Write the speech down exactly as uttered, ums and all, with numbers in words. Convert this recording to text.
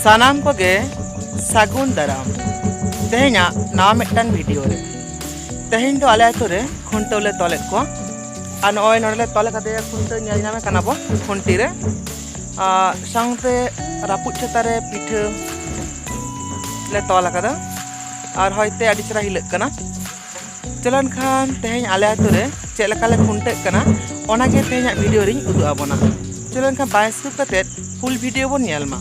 ᱥᱟᱱᱟᱢ ᱠᱚᱜᱮ ᱥᱟᱹᱜᱩᱱ ᱫᱟᱨᱟᱢ ᱛᱮᱦᱮᱧᱟᱜ ᱱᱟᱣᱟ ᱢᱤᱫᱴᱟᱝ ᱵᱷᱤᱰᱤᱭᱳ ᱨᱮ᱾ ᱛᱮᱦᱮᱧ ᱫᱚ ᱟᱞᱮ ᱟᱹᱛᱩ ᱨᱮ ᱠᱷᱩᱱᱴᱟᱹᱣ ᱞᱮ ᱛᱚᱞᱮᱫ ᱠᱚᱣᱟ᱾ ᱟᱨ ᱱᱚᱜᱼᱚᱭ ᱱᱚᱰᱮ ᱞᱮ ᱛᱚᱞ ᱟᱠᱟᱫᱮᱭᱟ ᱠᱷᱩᱱᱴᱟᱹᱣ, ᱧᱮᱞ ᱧᱟᱢᱮ ᱠᱟᱱᱟ ᱵᱚ ᱠᱷᱩᱱᱴᱤ ᱨᱮ᱾ ᱟᱨ ᱥᱟᱶᱛᱮ ᱨᱟᱹᱯᱩᱫ ᱪᱷᱟᱛᱟ ᱨᱮ ᱯᱤᱴᱷᱟᱹ ᱞᱮ ᱛᱚᱞ ᱟᱠᱟᱫᱟ᱾ ᱟᱨ ᱦᱚᱭᱛᱮ ᱟᱹᱰᱤ ᱪᱮᱦᱨᱟ ᱦᱤᱞᱟᱹᱜ ᱠᱟᱱᱟ᱾ ᱪᱚᱞᱚ ᱮᱱᱠᱷᱟᱱ ᱛᱮᱦᱮᱧ ᱟᱞᱮ ᱟᱹᱛᱩ ᱨᱮ ᱪᱮᱫ ᱞᱮᱠᱟ ᱞᱮ ᱠᱷᱩᱱᱴᱟᱹᱜ ᱠᱟᱱᱟ, ᱚᱱᱟᱜᱮ ᱛᱮᱦᱮᱧᱟᱜ ᱵᱷᱤᱰᱤᱭᱳ ᱨᱤᱧ ᱩᱫᱩᱜ ᱟᱵᱚᱱᱟ᱾ ᱪᱚᱞᱚ ᱮᱱᱠᱷᱟᱱ ᱵᱟᱭ ᱥᱠᱤᱯ ᱠᱟᱛᱮᱫ ᱯᱷᱩᱞ ᱵᱷᱤᱰᱤᱭᱳ ᱵᱚᱱ ᱧᱮᱞ ᱢᱟ᱾